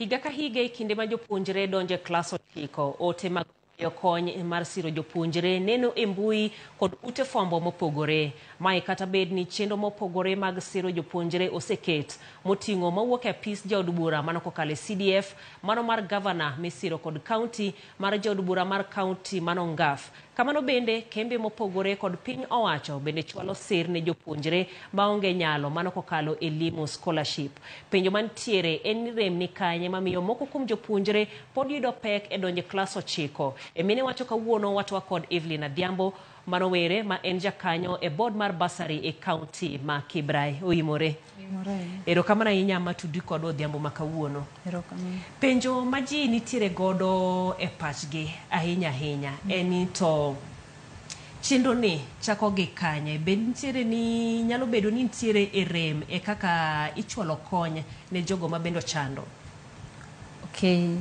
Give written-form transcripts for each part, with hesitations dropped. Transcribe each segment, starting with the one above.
Higa ka higa e kinde ma jopuonjre donjo e klas 9, ote mag kwayo kony mar siro jopuonjre neno e mbui kod ute fwambo mopogore. Mae kata bed ni chenro mopogore mag siro jopuonjre oseket, moting'o mawuok e apis jaod bura mano kokalo e CDF, mano mar gavana misiro kod kaunti, mar jaod bura mar kaunti mano NGAF. Kamano bende kembe mopogore kod piny owacho bende chwalo sir ne jopuonjre maonge nyalo mano kokalo e Elimu Scholarship. Penjo mantiere en ni rem ni kanye mamiyo moko kuom jopuonjre pod yudo pek e donjo e klas 9. E mine wacho kawuono watwa kod Evelyn Adhiambo manowere ma en jakanyo e board mar bursary e kaunti ma Kibrai. Oimore. Erokamano ahinya matudi kodwa odhiambo ma kawuono. Penjo ma ji nitiere godo e pachgi ahinya ahinya en ni to chenro ni chako gi kanye? Be nitiere ni nyalo bedo ni nitiere e rem e kaka ichwalo kony ne jogo ma bende ochando? Okay,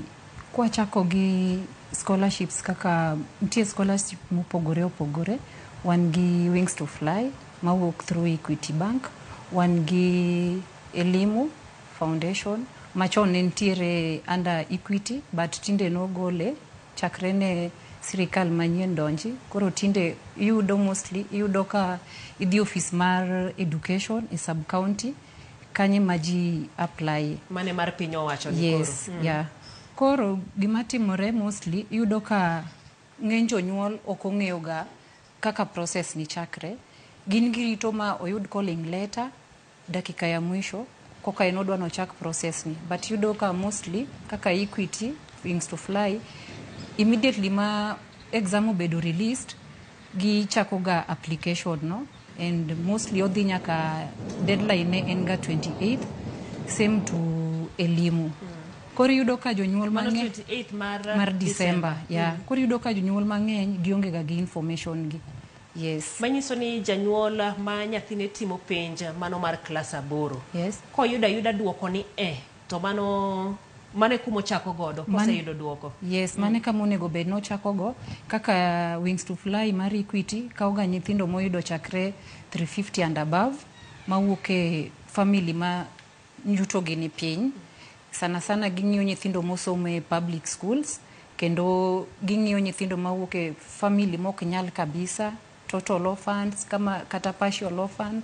kwachako gi scholarships kaka nitie scholarship mopogore opogore. Wan gi Wings to Fly mawuok through Equity Bank, wan gi Elimu Foundation machon ne nitiere under Equity but tinde nogole chakre ne sirikal manyien donji. Koro tinde iyudo mostly iyudo ka idhi office mar education e sub county kanye ma ji apply. Mane mar piny owacho ni koro. Yes, yeah. Koro gima timore mostly iyudo ka ng'eny jonyuol ok ong'eyo ga kaka process ni chakre. Gin girito ma oyud calling letter dakika ya mwisho koka en odwa nochak process ni. But iyudo ka mostly kaka Equity, Wings to Fly, immediately ma exam obedo released, gichako ga application no and mostly odhi nyaka deadline ne en ga 28th, same to Elimu. Koro iyudo ka jonyuol mang'eny 28 mar mar December, yeah. Koro iyudo ka jonyuol mang'eny gionge ga gi information gi. Yes. Manyiso ni janyuol ma nyathine timo penj mano mar klas 8. Yes. Koyudo ayuda duoko ni e to mano mano e kuma ochako godo koseyudo duoko. Yes, mano kama onego bed nochako go kaka Wings to Fly mar Equity kawo ga nyithindo moyudo chakre 350 and above mawuok e family ma yuto gi ni piny. Sana sana ging'iyo nyithindo mosomo e public schools kendo ging'iyo nyithindo mawuok e family mok nyal kabisa, total orphans kama kata partial orphan.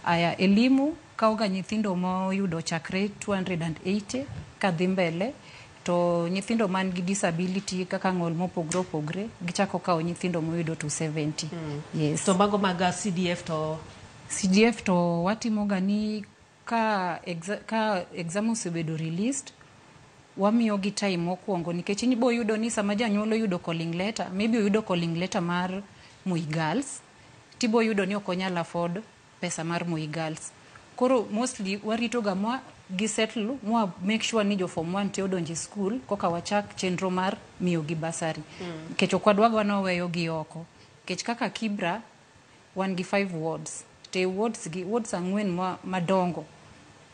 Aya Elimu kawo ga nyithindo moyudo chakre 280 kadhi mbele to nyithindo man gi disability kaka ng'ol mopogre opogre gichako kawo nyithindo moyudo 270. Yes. To mago mag CDF to CDF to watimo ga ni ka exam osebedo released wamiyo gi time mokwongo nikech ibo yudo ni sama janyuol oyudo calling letter, maybe oyudo calling letter mar Moi Girls, tibo yudo ni ok onyal afford pesa mar Moi Girls. Koro mostly warito ga mwa gi settle mwa make sure ni jo form 1 te odonjo e school koka wachak chenro mar miyo gi bursary. Nikech ok wadwa ga waweyo gi oko. Nikech kaka Kibra wan gi 5 wards. Te wards gi wards 4 madongo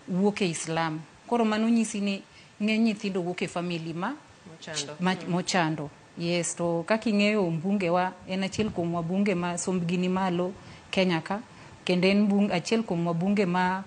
wuok e Islam. Koro mano nyisi ni ng'eny nyithindo wuok e family ma mochando. Mochando. Yes, to kaka ing'eyo mbunge wa en achiel kuom wabunge ma sombgi ni malo Kenya ka kendo en achiel kuom wabunge ma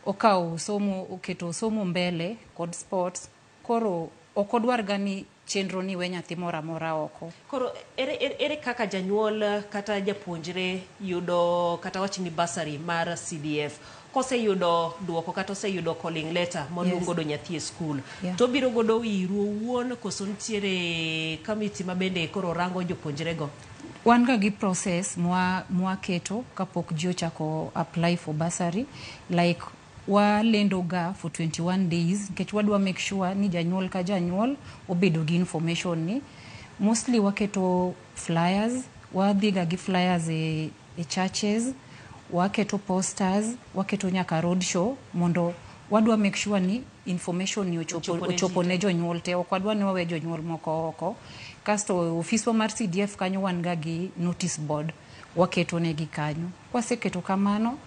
okawo somo oketo somo mbele kod sports. Koro ok odwar ga ni chenro ni we nyathi moro amora oko. Koro ere kaka janyuol kata japuonjre yudo kata wach ni bursary mar CDF koseyudo duoko kata oseyudo calling letter moluong godo nyathi e school to obiro godo iru owuon koso nitiere committee ma bende koro rango jopuonjre go? Wan ga gi process mwaketo kapok ji ochako apply for bursary, like walendo ga for 21 days nikech wadwa make sure ni janyuol ka janyuol obedo gi information ni. Mostly waketo flyers, wadhi ga gi flyers e churches, waketo posters, waketo nyaka road show mondo wadwa make sure ni information ni ochopo ne jonyuol te. Ok wadwa ni wawe jonyuol moko oko. Kasto ofiswa mar CDF kanyo wan ga gi notice board waketo negi kanyo. Kwaseketo kamano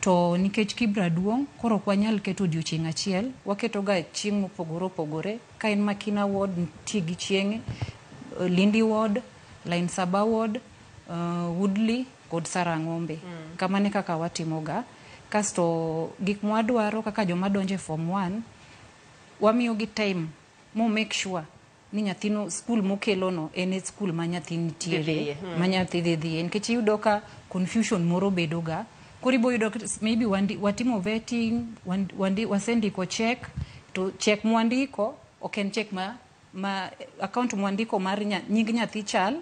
to nikech Kibra duong' koro ok wanyal keto odiochieng' achiel, waketo ga chieng' mopogore opogore. Ka en Makina ward nitie gi chieng'e, Lindi ward, Line Saba ward, Woodley kod Sarang'ombe. Kamano e kaka watimo ga. Kasto gik mwadwaro kaka joma donjo e form 1 wamiyo gi time Mo make sure ni nyathino skul mokelono en e skul ma nyathi nitiere Dhi dhiye, ma nyathi dhi dhiye, nikech iyudo ka confusion moro bedo ga. Koro ibo yudo maybe watimo vetting, wasendiko check, to check mwandiko ok en check ma account mwandiko mar nying nyathi chal,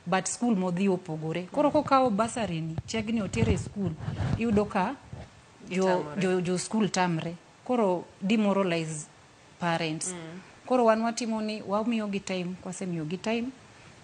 but school modhi opogore. Koro kokawo bursary ni, check ni otere e school, iyudo ka Gitamore. jo school tamre. Koro demoralize parents. Koro wan watimo ni wamiyo gi time, kwasemiyo gi time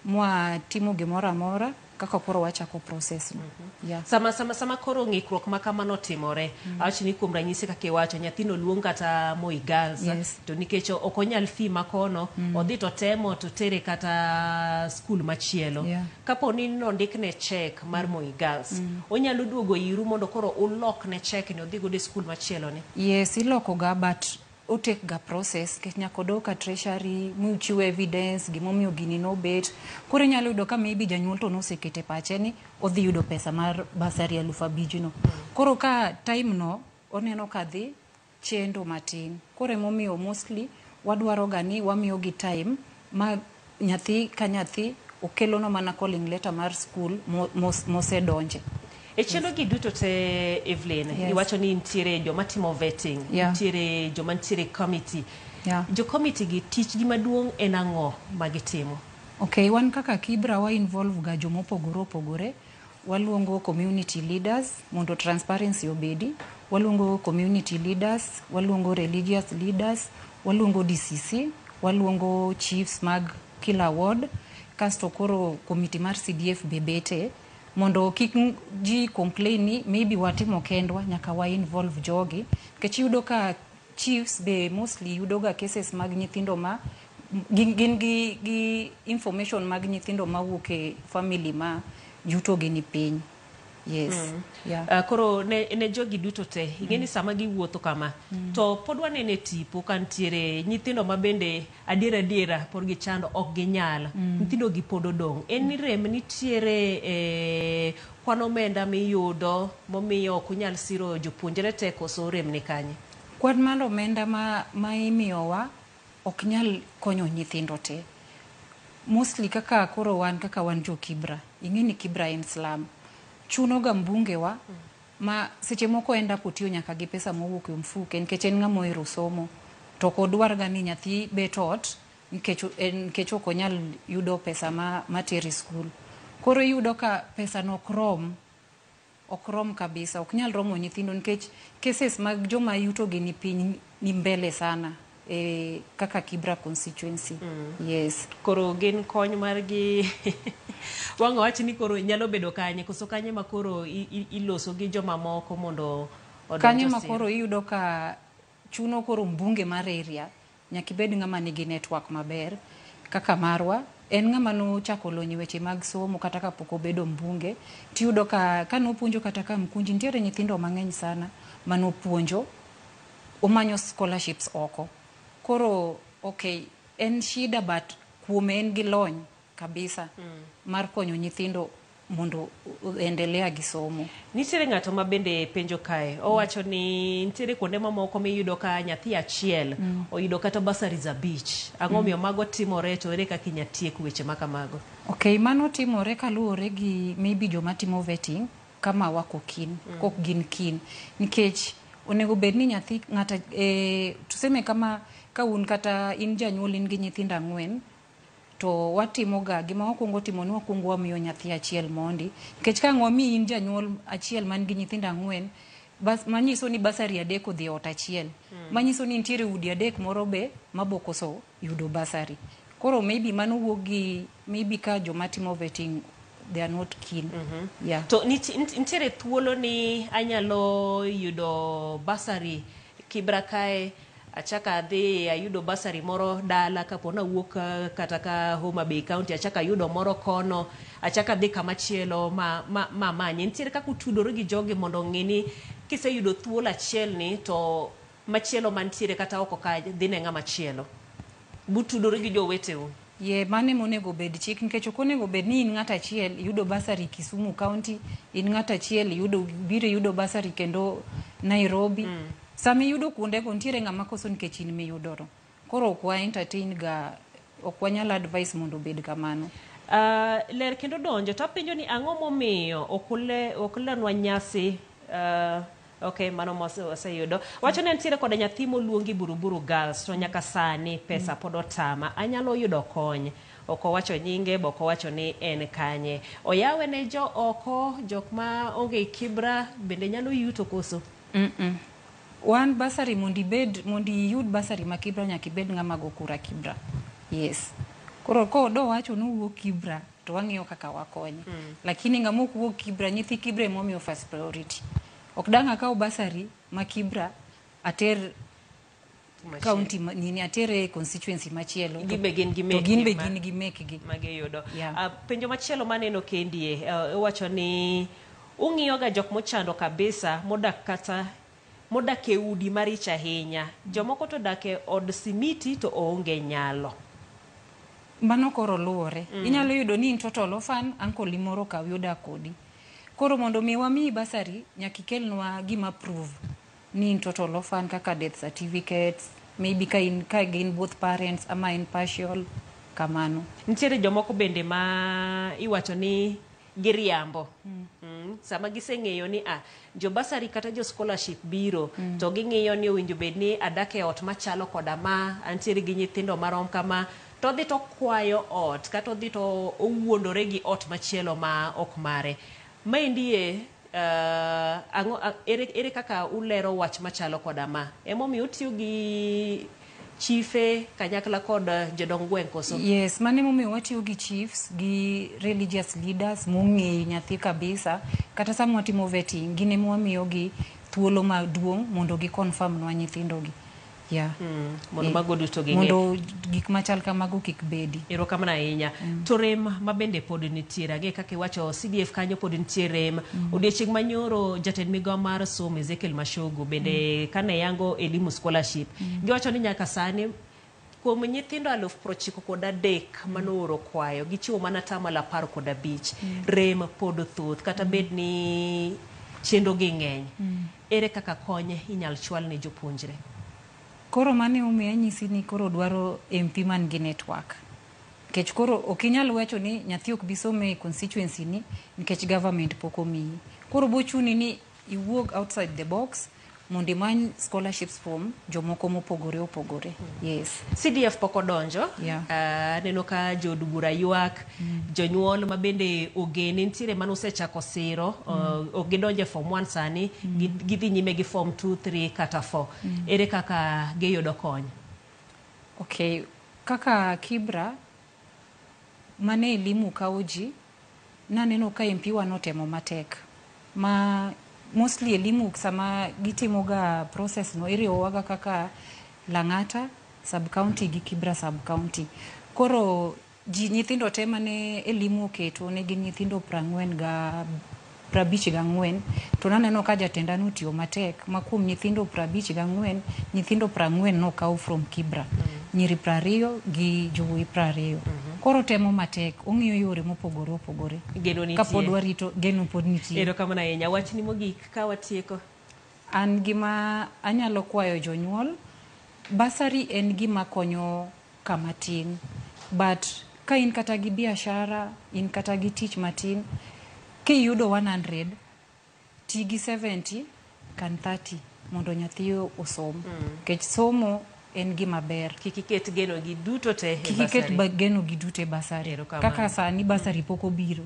mwatimo gimoro amora kaka koro wachako process no. Yeah. Sama koro ng'ikruok ma kamano timore, awach ni kuom ranyisi kaka iwacho, nyathino luong kata Moi Girls, to nikech ok onyal fee makono, odhi to temo to tere kata skul machielo. Kapo ni nondikne check mar Moi Girls, onyalo duogo iru mondo koro ulokne check ni odhi godo e skul machielo ni? Yes, iloko ga, but o take ga process, nikech nyaka odog ka treasury michiw evidence gimomiyo gini nobet. Koro inyalo yudo ka maybe janyuol to nosekete pache ni odhi yudo pesa mar bursary 5,000 no. Koro ka time no oneno ka dhi chendo matin. Koro emomiyo mostly wadwaro ga ni wamiyo gi time ma nyathi ka nyathi okelono mana calling letter mar school mosedonje. E chenro gi duto te, Evelyn, iwacho ni nitiere joma timo vetting, nitiere joma nitiere committee. Jo committee gi tichgi maduong' en ang'o ma gitimo? Okay, wan kaka Kibra wa involve ga jomopogore opogore. Waluongo community leaders mondo transparency obedi. Waluongo community leaders, waluongo religious leaders, waluongo DCC, waluongo chiefs mag kila ward, kasto koro committee mar CDF be bete mondo kik ji complain ni maybe watimo kendwa. Nyaka wa involve jogi, nikech iyudo ka chiefs be mostly yudo ga cases mag nyithindo ma gin gi information mag nyithindo mawuok e family ma yuto gi ni piny. Yes. Yeah. Koro ne jogi duto te, ing'e ni sama giwuotho kama, to pod waneno e tipo ka nitiere nyithindo ma bende adiera adiera pod gichando, ok ginyal. Nyithindo gi pod odong'. En ni rem nitiere e kwan omenda miyudo momiyo ok unyal siro jopuonjre te, koso rem ni kanye? Kwan mar omenda ma imiyowa ok nyal konyo nyithindo te. Mostly kaka koro wan kaka wan jo Kibra, ing'e ni Kibra en slum. Chuno ga mbunge wa ma seche moko end up otiyo nyaka gi pesa mowuok e mfuke, nikech en ng'ama ohero somo, to ok odwar ga ni nyathi bet ot nikech ok onyal yudo pesa ma tere skul. Koro iyudo ka pesa no ok rom, ok rom kabisa, ok nyal romo nyithindo, nikech cases mag joma yuto gi ni piny ni mbele sana e, kaka Kibra constituency. Yes. Koro gin kony margi wang' wach ni koro nyalo bedo kanye, koso kanye ma koro iloso gi jomamoko mondo odonj Kanye ma osir? Koro iyudo ka chuno koro mbunge mar area nyaka ibed ng'ama nigi network maber kaka marwa. En ng'ama nochako lony e weche mag somo kata kapok obedo mbunge. Tiyudo ka kanopuonjo kata ka Mkunji, nitiere nyithindo mang'eny sana manopuonjo, omanyo scholarships oko. Koro okay, en shida, but kuome en gi lony kabisa mar konyo nyithindo mondo endelea gi somo. Nitiere ng'ato ma bende penjo kae, owacho ni nitiere kuonde mamoko miyudo ka nyathi achiel oyudo kata bursaries 5. Ang'o miyo mago timore, to ere kaka inya tiek weche ma kamago? Okay, mano timore kaluwore gi maybe joma timo vetting kama wako keen, kok gin keen, nikech onego bed ni nyathi ng'ata tuseme kama ka un kata in janyuol in gi nyithindo 4, to watimo ga gima wakwongo timo ni wakwongo wamiyo nyathi achiel mondi, nikech ka ang' wamiyi in janyuol achiel man gi nyithindo 4, bas manyiso ni bursary 3 odhi e ot achiel, manyiso ni nitiere udi 3 moro be mabokoso yudo bursary. Koro maybe mano wuok gi maybe ka joma timo vetting, they are not keen. Yeah. To nitiere thuolo ni anyalo yudo bursary Kibra kae, achaka adhi ayudo bursary moro dala, kapo nawuok kata ka Homa Bay County, achaka ayudo moro kono, achaka adhi kamachielo ma manye. Nitiere kaka utudore gi jogi mondo ong'e ni kiseyudo thuolo achiel ni to machielo mantiere kata oko ka dhi ne ng'ama chielo? Butudore gi joweteu? Ye, mano ema onego bed chik, nikech ok onego bed ni in ng'at achiel iyudo bursary Kisumu County, in ng'at achiel iyudo biro iyudo bursary kendo Nairobi. Sama iyudo kuondego nitiere ng'ama koso nikech in miyudono. Koro ok wa entertain ga, ok wanyal advice mondo obed kamano. Ler kendo donjo to apenjo ni ang'o momiyo ok ulernwa nyasi. Ok, mano waseyudo. Wacho ni nitiere koda nyathi moluongi Buruburu Girls to nyaka sani pesa pod otama. Anyalo yudo kony? Ok owacho nyinge, be ok owacho ni en kanye. Oyawe ne jo oko, jok ma onge Kibra bende nyalo yuto koso? Wan bursary, mondo iyud bursary ma Kibra, nyaka ibed ng'ama go kura Kibra. Yes. Koro kodo wacho ni owuok Kibra, to wang'iyo kaka wakonye. Lakini ng'ama ok wuok Kibra, nyithi Kibra emomiyo first priority. Ok dang' akaw bursary ma Kibra ater county nini, atere constituency machielo. Gin be gin gi To gin be gin gi mekgi. Magiyudo. Yeah. Penjo machielo maneno kendie, iwacho ni ung'iyo ga jok mochando kabisa, modak kata modak e udi marich ahinya. Jomoko to dak e od simiti to oonge nyalo. Mano koro luwore. Inyalo yudo ni in total orphan, uncle ni moro okawi odak kodi. Koro mondo mi wamiyi bursary, nyaka ikelnwa gima prove ni in total orphan, kaka death certificates, maybe ka in ka gin both parents ama in partial kamano. Nitiere jomoko bende ma iwacho ni giriambo. Sama giseng'eyo ni jo bursary kata jo scholarship biro, to ging'iyo ni owinjo bed ni adak e ot machalo koda ma, antiere gi nyithindo marom kama, to odhi to kwayo ot kata odhi to owuondore gi ot machielo ma ok mare. Maendie ang'o, ere kaka ulero wach machalo koda ma? Emomiyo utiyo gi chife kanyakla kod jodong gweng' koso? Yes, mano emomiyo watiyo gi chiefs gi religious leaders mong'eyo nyathi kabisa. Kata sama watimo vetting, gin ema wamiyogi thuolo maduong' mondo gi confirm nwa nyithindogi. Yeah. Mondo mago duto ging'e. Mondo gik machal kamago kik bedi. Erokamano ahinya. To rem ma bende pod nitiere, ang'e kaka iwacho CDF kanyo pod nitie rem. Odiechieng' manyoro jatend migao mar somo Ezekiel Machogu bende kane yango Elimu scholarship, giwacho ni nyaka sani kuom nyithindo 93,000 manooro kwayo, gichiwo mana 15%. Rem pod thoth, kata bed ni chenro gi ng'eny. Ere kaka kony inyal chwal ne jopuonjre? Koro mano emomiyo anyisi ni koro dwaro MP man gi network. Nikech koro ok inyal wacho ni nyathi ok bi somo e constituency ni nikech government pok omiyi. Koro bochuni ni iwuog outside the box mondo imany scholarships from jomoko mopogore opogore. Yes. CDF pok odonjo. Yeah. Aneno ka jood bura ywak, jonyuol ma bende ogene nitiere mane osechako siro, ok gidonjo e form 1 sani, gidhi nyime gi form 2, 3 kata 4. Ere kaka giyudo kony? Okay, kaka Kibra mane Elimu kawo ji, naneno ka MP wa notemo matek. Ma mostly Elimu sama gitimo ga process no, iriwowaga kaka Lang'ata sub county gi Kibra sub county. Koro ji nyithindo te mane Elimu oketo ne gin nyithindo 54, to naneno ka jatenda notiyo matek ma kuom nyithindo 54, nyithindo 40 nokaw from Kibra. Nyiri 20 gi jowuoyi 20. Koro temo matek, ong'iyo yore mopogore opogore. Geno nitie. Kapod warito, geno pod nitie. Erokamano ahinya. Wachni mogik ka watieko. An gima anyalo kwayo jonyuol, bursary en gima konyo kama tin. But ka in kata gi biashara, in kata gi tich matin, kiyudo 100, ti gi 70 kan 30 mondo nyathi osom. Nikech somo en gima ber. Kik iket geno gi duto te e Kik iket bursary. geno gi duto e bursary. Erokamano. Kaka sani bursary pok obiro.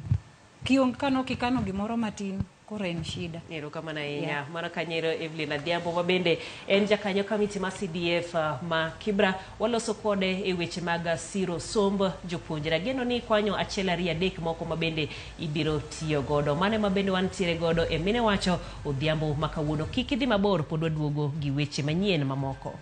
Kano kikano gimoro matin, koro en shida. Erokamano ahinya. Yeah. Mano kanyero Evelyn Adhiambo ma bende en jakanyo kamiti mar CDF ma Kibra, waloso kode e weche mag siro somb jopuonjre. Ageno ni ikwanyo 1 2 3 moko ma bende ibiro tiyo godo. Mano ema bende wantiere godo e Mine Wacho odhiambo ma kawuono. Kik idhi mabor, pod waduogo gi weche manyien mamoko.